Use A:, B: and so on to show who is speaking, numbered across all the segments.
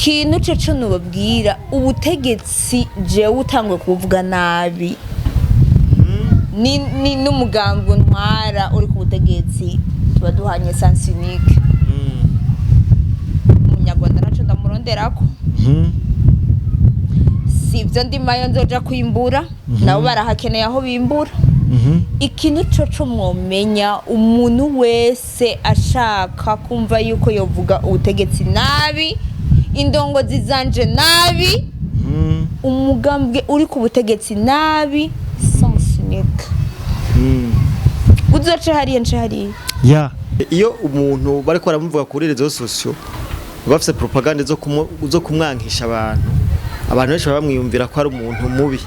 A: Ikintu co nubabwira, ubutegetsi jewe utanguye kubuvuga nabi ni n'umugambi ntwara uri ku butegetsi, tuba duhanye sens unique. Umunyarwanda naco ndamuronderako, si ivyo ndimayo nzoja kwimbura, nabo barahakeneye aho bimbura. Ikintu coco mwomenya, umuntu wese ashaka kumva yuko yovuga ubutegetsi nabi, indongozi zanje nabi, umugambwe uri ku butegetsi nabi, sens unique. Uzoce hariya, nce hariya.
B: Ya, iyo umuntu bariko baramuvuga kuri réseaux sociaux, bafise propagande zo kumwankisha abantu, abantu benshi baba bamwiyumvira ko ari umuntu mubi.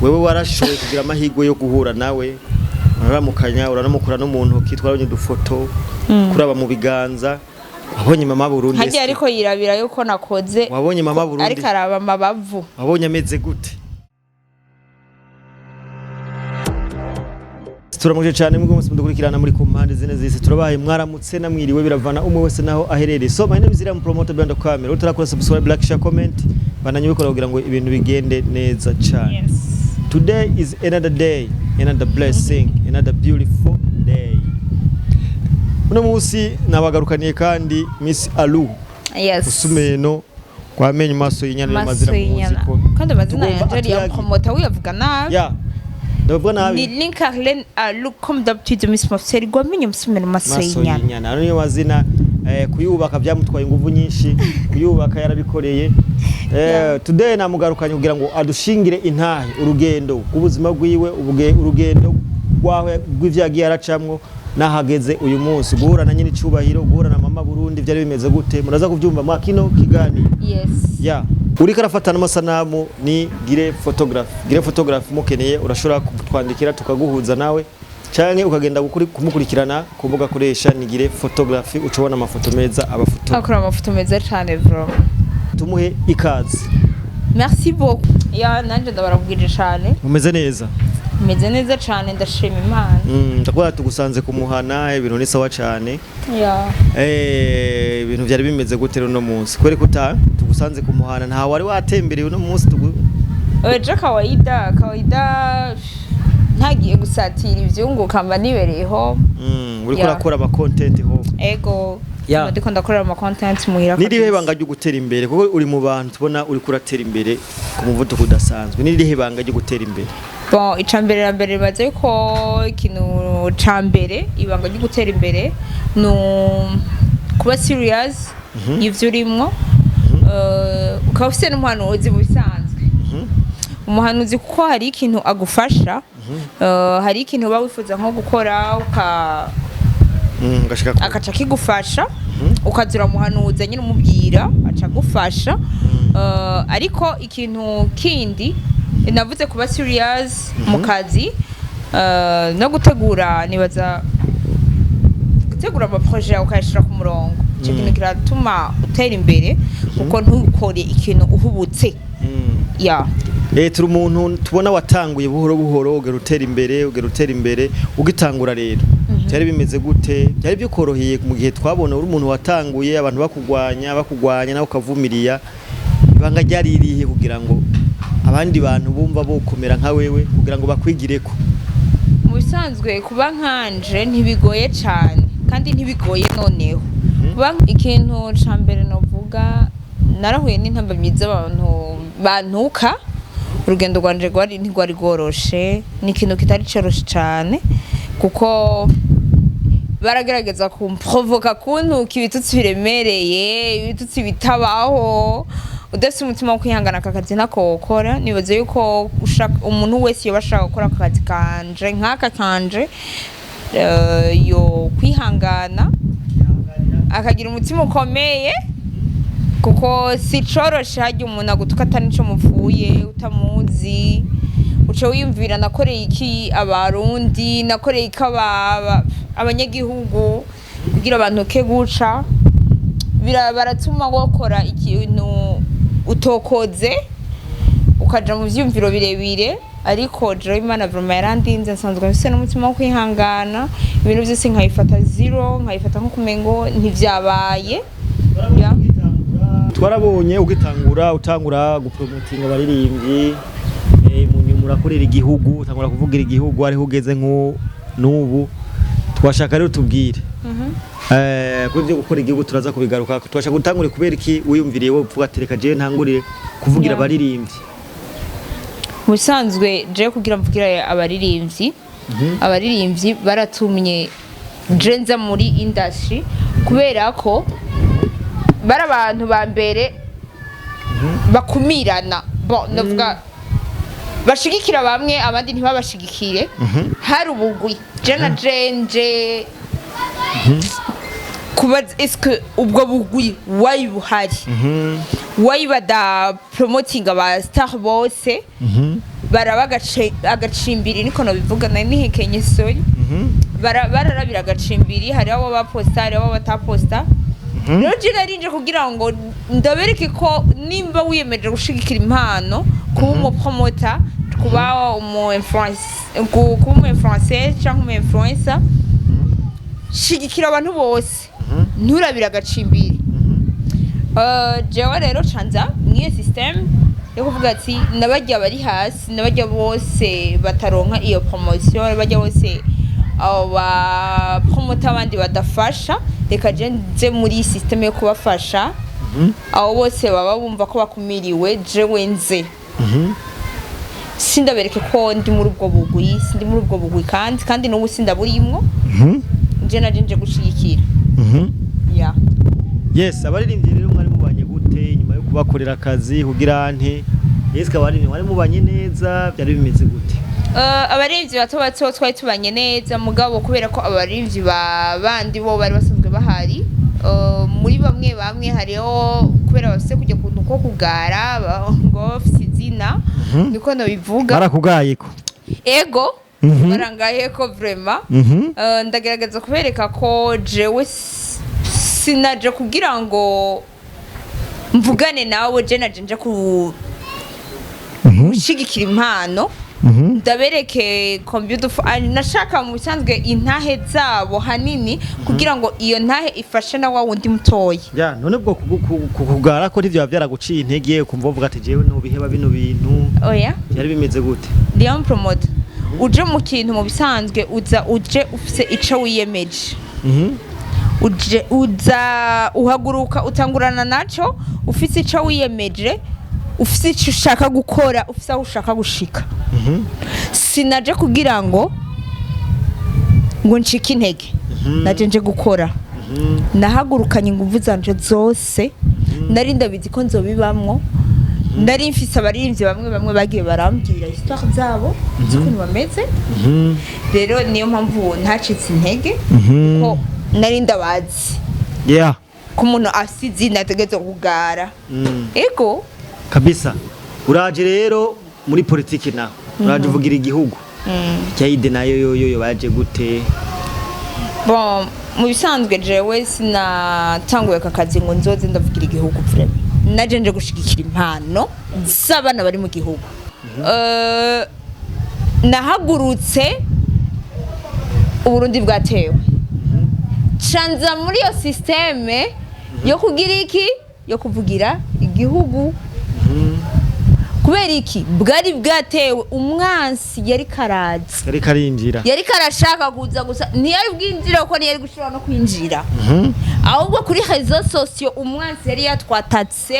B: Wewe warashoboye kugira amahirwe yo guhura nawe, uraramukanya, uranamukura no mu ntoki, twarabonye udufoto kuraba mu biganza. Wabonye mama Burundi?
A: Hagiye ariko yirabira yuko nakoze.
B: Wabonye mama Burundi?
A: Ariko araba amabavu.
B: Wabonye ameze gute? Turamuje cyane mwebwe mwese mudukurikirana muri ku mpande zine z'isi. Turabahaye mwaramutse namwiriwe, biravana umwe wese naho aherereye. So my name is Iram Promoter Brand Camera. Utarakora subscribe, like, share, comment, bananye bikora kugira ngo ibintu bigende neza cyane. Today is another day, another blessing, another beautiful day. Uno munsi nabagarukaniye kandi Miss Alu. Usumeno kwamenya maso y'inyana
A: Maso
B: n'amazina
A: y'inyana.
B: muzi ko
A: Kandi amazina
B: tugomba
A: yanje ari ya
B: atuyagi.
A: Promoter, wiyavuga nabi.
B: Ya, ndavuga nabi.
A: Ni Link Arlene Alu, comme d'habitude, Miss Mafseri gwamenye musumeno maso
B: Maso
A: y'inyana.
B: y'inyana. Ano niyo mazina, kuyubaka byamutwaye ingufu nyinshi, kuyubaka yarabikoreye. Today namugarukanye kugira ngo adushingire intahe urugendo rw'ubuzima bwiwe, urugendo rwaho rw'ivyo yagiye aracamwo n'ahageze uyu munsi, guhura na nyine icubahiro, guhura na mama Burundi byari bimeze gute? Muraza kubyumva mwa kino kiganiro. Ya, uriko arafata n'amasanamu ni Gire Photography. Gire Photography, mukeneye urashobora kutwandikira tukaguhuza nawe, canke ukagenda kumukurikirana ku mbuga akoresha, ni Gire Photography, ucubona amafoto meza abafoto.
A: Akora amafoto meza cane bro.
B: Tumuhe ikaze.
A: Merci beaucoup. Ya, nanje ndabarabwije cane.
B: Mumeze neza?
A: Meze neza cane, ndashima Imana.
B: Ndakubona tugusanze kumuhana, ibintu ni sawa cane.
A: Ya.
B: Ibintu byari bimeze gute rero uno munsi? Kubera ko tugusanze kumuhana, nta wari watembereye uno munsi tugu.
A: Ejo kawaida kawaida, ntagiye gusatira ivyunguka, mba nibereyeho.
B: Uriko urakora ama content ho?
A: Ego.
B: Ya.
A: Ndiko ndakorera ama content muhira.
B: Nirihe
A: Kabisa.
B: banga ryo gutera imbere? Kuko uri mu bantu tubona uri kuratera imbere ku muvuduko udasanzwe. Nirihe banga ryo gutera imbere?
A: Bon, icambere na mbere, bibaze ko ikintu ca mbere, ibanga ryo gutera imbere ni kuba serious y'ivyo urimwo, ukaba ufise n'umuhanuzi. Mu bisanzwe umuhanuzi, kuko hari ikintu agufasha, hari ikintu uba wifuza nko gukora uka
B: Ugashika
A: akaca kigufasha, ukaza uramuhanuza nyine, umubwira aca agufasha. Ariko ikintu kindi navuze, kuba serious mu kazi, no gutegura, nibaza gutegura amaprojet yawe ukayashira ku murongo, icyo kintu kiratuma utera imbere, kuko ntukore ikintu uhubutse. Ya.
B: Turi umuntu tubona watanguye buhoro buhoro, ugera utera imbere, ugera utera imbere. Ugitangura rero byari bimeze gute? Byari bikoroheye mu gihe twabona uri umuntu watanguye abantu bakugwanya, bakugwanya nawe ukavumiriya? Ibanga ryari irihe kugira ngo abandi bantu bumva bokomera nka wewe, kugira ngo bakwigireko?
A: Mu bisanzwe kuba nkanje ntibigoye cyane, kandi ntibigoye noneho kuba. Ikintu ca mbere novuga, narahuye n'intambamyi z'abantu bantuka. Urugendo rwanje rwari ntirwari rworoshe, ni ikintu kitari coroshe cane, kuko baragerageza kumprovoka, kuntuka ibitutsi biremereye, ibitutsi bitabaho. Udafite umutima wo kwihangana, aka kazi ntako wokora. Nibaza yuko umuntu wese yoba ashaka gukora aka kazi kanje, nk'aka kanje, yo kwihangana, akagira umutima ukomeye, kuko si coroshe. Harya umuntu agutuka atari nico mupfuye, utamuzi, uca wiyumvira: nakoreye iki Abarundi? Nakoreye iki abanyagihugu kugira abantu ke guca? Baratuma wakora ikintu utokoze, ukaja mu vyiyumviro birebire. Ariko jewe Imana vraiment yarandinze, nsanzwe mfise n'umutima wo kwihangana, ibintu vyose nkabifata zero, nkabifata nko kumengo ntivyabaye. Ya.
B: Twarabonye ugitangura, utangura gupromotinga abaririmbyi, mu nyuma urakorera igihugu, utangura kuvugira igihugu, ariho ugeze nko n'ubu. Twashaka rero tubwire kuri ibyo gukora igihugu, turaza kubigaruka. Twashaka gutangure kubera iki wiyumviriye wowe uvuga ati reka jewe ntangurire kuvugira abaririmbyi?
A: Mu bisanzwe je kugira mvugira abaririmbyi, abaririmbyi baratumye je nza muri industry, kubera ko bari abantu ba mbere bakumirana. Bon, ndavuga bashigikira bamwe, abandi ntibabashigikire. Hari ubugwi je na jenje kubaza: eske ubwo bugwi wayi buhari, wayi bada promoting aba star bose baraba agacimbiri? Niko nobivuga, nari nihekenye, sorry. Bararabira agacimbiri, hariho abo baposta, hariho abo bataposta. Rero je narinje kugira ngo ndabereke ko nimba wiyemeje gushigikira impano, kuba umupromota, kuba umu kuba umu influencer cyangwa umu influencer, shigikira abantu bose, nturabira agacimbiri. Jewe rero canza mwiyo system yo kuvuga ati nabajya bari hasi, nabajya bose bataronka iyo promotion, nabajya bose abo ba promota abandi badafasha, reka je nze muri system yo kubafasha abo bose baba bumva ko bakumiriwe. Jewe nze sindabereke ko ndi muri ubwo bugwi, sindi muri ubwo bugwi, kandi n'ubu sindaburimwo. Nje naje nje gushigikira ya.
B: Yes, abaririmbyi rero mwari mubanye gute nyuma yo kubakorera akazi kugira nte? Yes, abaririmbyi mwari mubanye neza, byari bimeze gute?
A: Abaririmbyi bato bato twari tubanye neza, mugabo kubera ko abaririmbyi ba bandi bo bari basanzwe bahari, muri bamwe bamwe hariho kubera bafise kujya kuntu ko kugara ngo bafise izina, niko nabivuga.
B: Barakugaye ko?
A: Ego. Barangaye ko vraiment. Ndagerageza kubereka ko jewe sinaje kugira ngo mvugane nawe, je naje nje ku gushigikira impano, ndabereke computer nashaka mu bisanzwe intahe zabo hanini, kugira ngo iyo ntahe ifashe na wa wundi mutoya.
B: Ya, none ubwo kugara ko ntivyo byaraguciye intege, kumva uvuga ati jewe nobiheba bino bintu?
A: Oya.
B: Byari bimeze gute?
A: Leon Promoter, uje mu kintu mu bisanzwe uza uje ufise ico wiyemeje. Uje uza uhaguruka utangurana naco ufise ico wiyemeje, ufise ico ushaka gukora, ufise aho ushaka gushika. Sinaje kugira ngo ncike intege, naje nje gukora. Nahagurukanye inguvu zanje zose, nari ndabizi ko nzobibamwo. Nari mfise abaririmbyi bamwe bamwe bagiye barambwira histoire zabo z'ukuntu bameze. Rero niyo mpamvu ntacitse intege, ko nari ndabazi ko umuntu afise izina ategerezwa kugara. Ego.
B: Kabisa. Uraje rero muri politiki, naho uraje uvugira igihugu cyayide nayo yoyo baje gute?
A: Bon, mu bisanzwe jewe sinatanguye aka kazi ngo nzoze ndavugira igihugu. Vraiment naje nje gushigikira impano z'abana bari mu gihugu. Nahagurutse Uburundi bwatewe, canza muri iyo système yo kugira iki, yo kuvugira igihugu. Kubera iki? Bwari bwatewe, umwansi yari karaza.
B: Yari karinjira.
A: Yari karashaka kuza gusa ntiyari bwinjire, kuko ntiyari gushobora no kwinjira. Ahubwo kuri réseaux sociaux umwansi yari yatwatatse.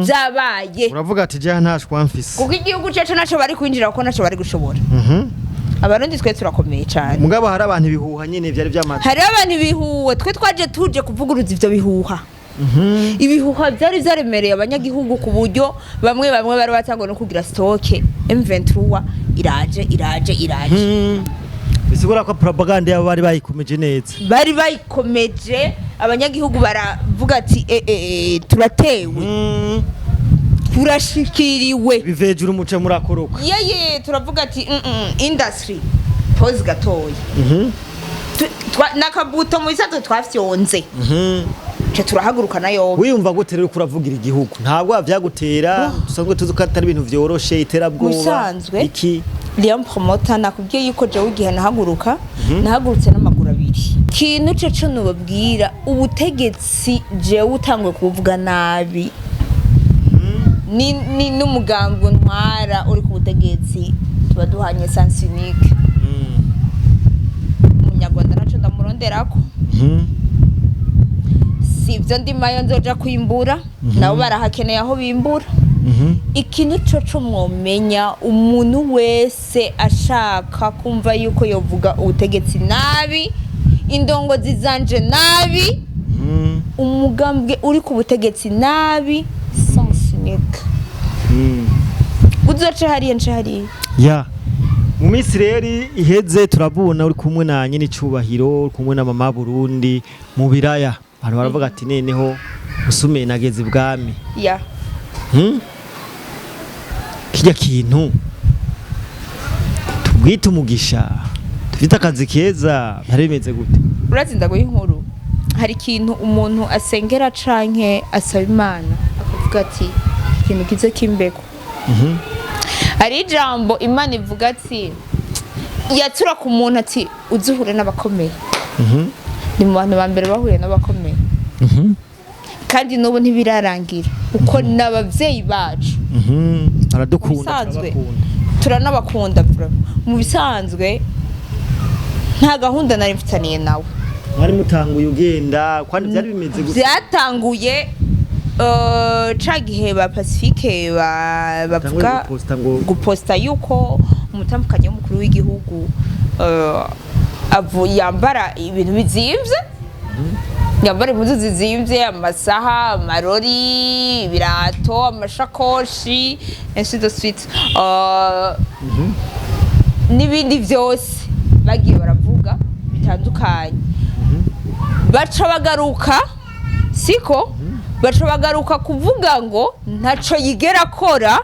A: Byabaye.
B: Uravuga ati jewe nta shwa mfise.
A: Kuko igihugu cyacu naco bari kwinjira, kuko naco bari gushobora. Abarundi twe turakomeye cyane.
B: Mugabo hari abantu ibihuha nyene byari byamaze.
A: Hariho abantu ibihuha, twe twaje tuje kuvuguruza ivyo bihuha. Ibihuha byari byaremereye abanyagihugu ku buryo bamwe bamwe bari batanguye no kugira stock: M23 iraje, iraje, iraje.
B: Bisigura ko propaganda yabo bari bayikomeje neza.
A: Bari bayikomeje, abanyagihugu baravuga ati e, e, e, turatewe, turashikiriwe.
B: Bivejuru muce murakoroka.
A: Yeye, turavuga ati industry pause gatoya. Nakabuto mu bisanzwe twafyonze, ce turahaguruka nayo.
B: Wiyumva gute rero kuravugira igihugu? Ntabwo vyagutera? Dusanzwe tuzi ko atari ibintu vyoroshe, iterabwoba.
A: Musanzwe.
B: Iki?
A: Leon Promoter, nakubwiye yuko jewe igihe nahaguruka, nahagurutse n'amaguru abiri. Ikintu co nobabwira, ubutegetsi jewe utanguye kubuvuga nabi ni n'umugambi ntwara uri ku butegetsi, tuba duhanye sens unique. Umunyarwanda naco ndamuronderako. Si ivyo ndimayo nzoja kwimbura, nabo barahakeneye aho bimbura. Ikintu coco mwomenya, umuntu wese ashaka kumva yuko yovuga ubutegetsi nabi, indongozi zanje nabi, umugambwe uri ku butegetsi nabi, sens unique. Uzoce hariya, nce hariya.
B: Ya, mu minsi rero iheze turabona uri kumwe na nyine icubahiro, uri kumwe na mama Burundi mu biraya. Abantu baravuga ati: "Neneho usume nageze ibwami."
A: Ya.
B: Kirya kintu tubwite umugisha, dufite akazi keza, byari bimeze gute?
A: Urazi, ndaguha inkuru. Hari ikintu umuntu asengera canke asaba Imana, akavuga ati: "Ikintu kize kimbeko." Hari ijambo Imana ivuga ati, yatura ku muntu ati: "Uzuhure n'abakomeye." Ni mu bantu ba mbere bahuye n'abakomeye, kandi n'ubu ntibirarangira, kuko ni ababyeyi bacu.
B: Aradukunda.
A: Bisanzwe.
B: Turabakunda.
A: Turanabakunda vraiment. Mu bisanzwe nta gahunda nari mfitaniye nawe.
B: Mwari mutanguye ugenda kwandi, byari bimeze gute?
A: Byatanguye ca gihe ba Pacifique bavuga
B: guposta ngo
A: guposta yuko umutambukanyi w'umukuru w'igihugu yambara ibintu bizimvye, yambara impuzu zizimvye, amasaha, amarori, ibirato, amashakoshi, ainsi de suite, n'ibindi byose bagiye baravuga bitandukanye. Baca bagaruka, siko baca bagaruka kuvuga ngo ntaco yigera akora,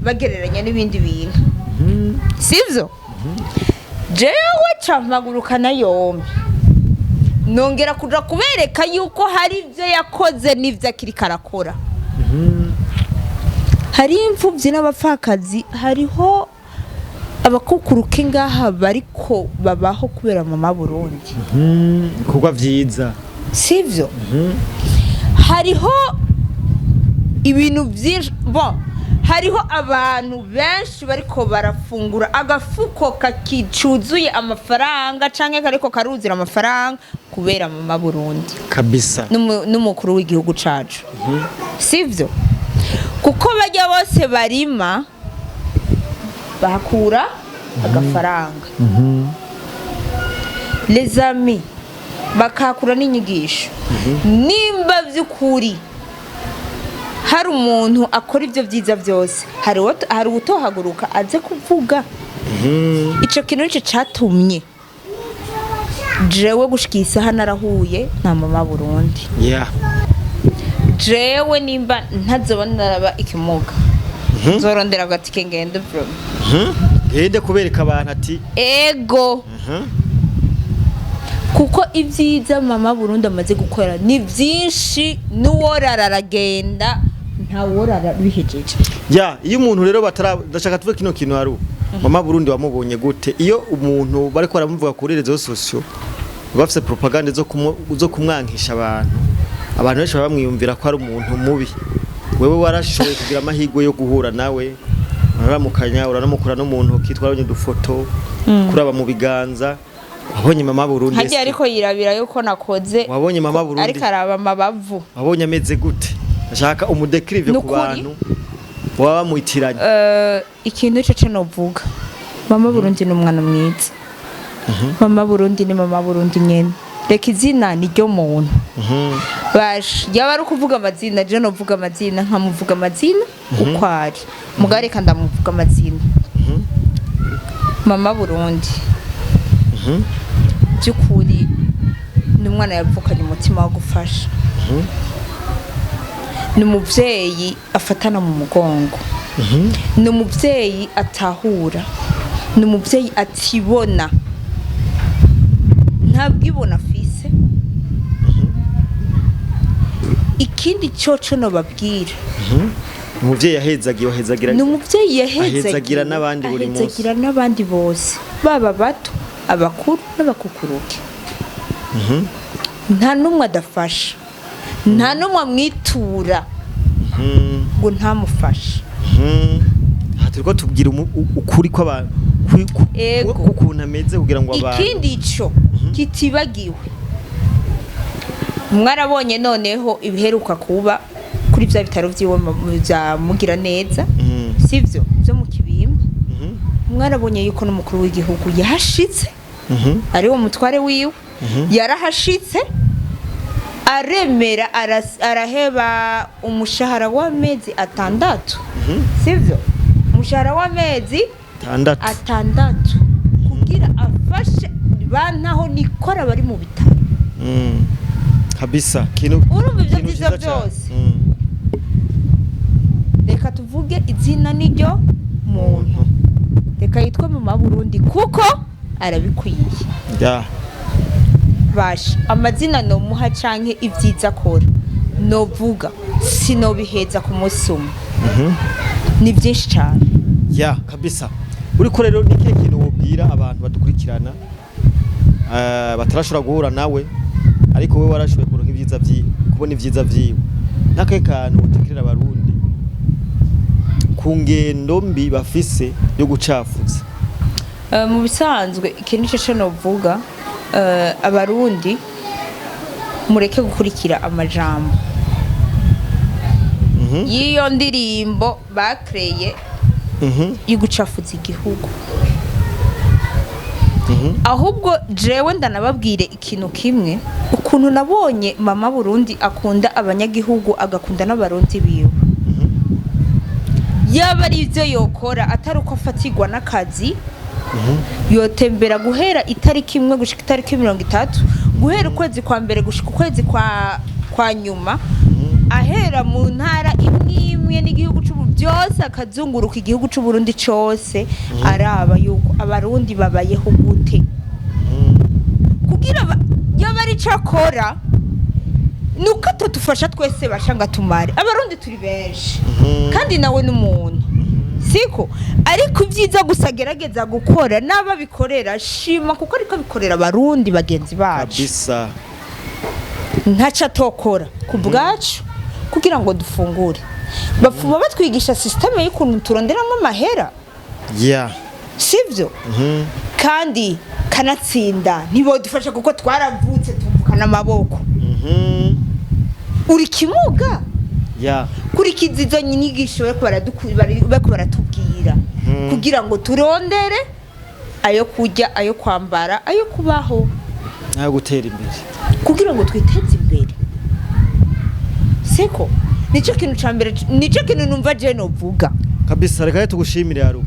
A: bagereranya n'ibindi bintu, sivyo? Jewe ca mpagurukana yombi, nongera kuja kubereka yuko hari ibyo yakoze n'ibyo akiriko arakora. Hari imfubyi n'abapfakazi, hariho abakukuruke ngaha bariko babaho kubera mama Burundi.
B: Ibikorwa vyiza.
A: Sivyo? Hariho ibintu byinshi. Bon, hariho abantu benshi bariko barafungura agafuko kakicuzuye amafaranga canke kariko karuzira amafaranga kubera mama Burundi
B: kabisa
A: n'umukuru w'igihugu cacu, sivyo? Kuko bajya bose barima bahakura agafaranga, les amis, bakahakura n'inyigisho. Nimba by'ukuri hari umuntu akora ibyo byiza byose, hari uwutohaguruka aze kuvuga ico kintu? Nico catumye jewe gushika isaha narahuye na mama Burundi. Jewe nimba ntazoba naraba ikimuga, nzorondera agatike ngende bro.
B: Gende kubereka abantu ati
A: Ego, kuko ibyiza mama Burundi amaze gukora ni byinshi, n'uworara aragenda, ntaworara bihejeje.
B: Ya, iyo umuntu rero batara, ndashaka tuve kino kintu. Haru mama Burundi wamubonye gute? Iyo umuntu bariko baramuvuga kuri réseaux sociaux, bafise propagande zo kumwankisha abantu, abantu benshi baba bamwiyumvira ko ari umuntu mubi. Wewe warashoboye kugira amahirwe yo guhura nawe, uraramukanya, uranamukura no mu ntoki, twarabonye udufoto kuraba mu biganza. Wabonye mama Burundi
A: Hagiye
B: eske?
A: Ariko yirabira yuko nakoze.
B: Wabonye mama Burundi?
A: Ariko araba amabavu.
B: Wabonye ameze gute? Ndashaka umudécrive ku
A: Nukuri.
B: bantu baba bamwitiranye.
A: Ikintu ico co novuga, mama Burundi ni umwana mwiza. Mama Burundi ni mama Burundi nyene, reka izina ni ryo muntu. Basha, yaba ari ukuvuga amazina, je novuga amazina, nkamuvuga amazina uko ari. Mugabo reka ndamuvuga amazina. Mama Burundi by'ukuri ni umwana yavukanye umutima wo gufasha, ni umubyeyi afatana mu mugongo, ni umubyeyi atahura, ni umubyeyi atibona, nta bwibona afise. Ikindi cyoco nobabwira,
B: Umuvyeyi yahezagiye, wahezagira
A: ni umubyeyi yahezagiwe,
B: ahezagira n'abandi buri munsi.
A: Ahezagira n'abandi bose, baba bato. Abakuru n'abakukuruke, nta n'umwe adafasha, nta n'umwe amwitura ngo ntamufashe.
B: Aha turiko tubwira ukuri kw'abantu
A: Ego.
B: k'ukuntu ameze kugira ngo abantu
A: Ikindi ico kitibagiwe, mwarabonye noneho ibiheruka kuba kuri bya bitaro vyiwe vya mugira neza, sivyo, vyo mu Kibimba. Mwarabonye yuko n'umukuru w'igihugu yahashitse, ari wo mutware wiwe, yarahashitse, aremera, araheba umushahara w'amezi 6, sivyo, umushahara w'amezi
B: 6.
A: 6, kugira afashe bantaho nikora bari mu bitaro.
B: Kabisa kintu
A: Urumva ivyo
B: kintu
A: vyiza
B: ciza cane.
A: vyose. Reka tuvuge izina niryo muntu, reka yitwe Mama Burundi kuko arabikwiye. Basha amazina nomuha canke ibyiza akora novuga sinobiheza ku munsi umwe, ni byinshi cyane.
B: Ya, kabisa. Uriko rero ni ikihe kintu wobwira abantu badukurikirana, batarashobora guhura nawe, ariko wowe warashoboye kuronka ibyiza vyiwe, kubona ibyiza vyiwe? N'akahe kantu utekerera Abarundi ku ngendo mbi bafise yo gucafuza?
A: Mu bisanzwe ikintu cyo cyo novuga, Abarundi mureke gukurikira amajambo y'iyo ndirimbo bakreye yo gucafuza igihugu. Ahubwo jewe ndanababwire ikintu kimwe: ukuntu nabonye Mama Burundi akunda abanyagihugu, agakunda n'Abarundi biwe, yaba ari ibyo yokora atari uko afatirwa n'akazi, yotembera guhera itariki 1 gushika itariki 30, guhera ukwezi kwa mbere gushika ukwezi kwa nyuma, ahera mu ntara imwe imwe n'igihugu c'ubu byose, akazunguruka igihugu c'Uburundi cose, araba yuko Abarundi babayeho gute, kugira yaba ari ico akora nuko atadufasha twese basha tumare. Abarundi turi benshi, kandi nawe n'umuntu siko, ariko ibyiza gusa agerageza gukora n'ababikorera shima, kuko ariko abikorera Abarundi bagenzi bacu. Ntaco atokora ku bwacu kugira ngo dufungure. Bapfuma batwigisha système y'ukuntu turonderamo amahera, sivyo? Kandi kanatsinda ntibodufasha kuko twaravutse tuvukana amaboko. Uri kimuga, kurikiza izo nyigisho bariko baratubwira kugira ngo turondere ayo kurya, ayo kwambara, ayo kubaho,
B: nayo gutera imbere,
A: kugira ngo twiteze imbere. Siko nicyo kintu ca mbere, nicyo kintu numva je novuga.
B: Kabisa, reka rero tugushimire, Haru.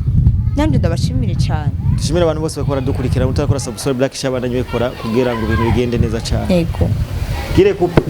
A: Nanje ndabashimire cyane.
B: Dushimire abantu bose bakora dukurikira. Mutarakora subscribe, like, share, bandanye bikora kugira ngo ibintu bigende neza cyane.
A: Yego.
B: Gire coupe.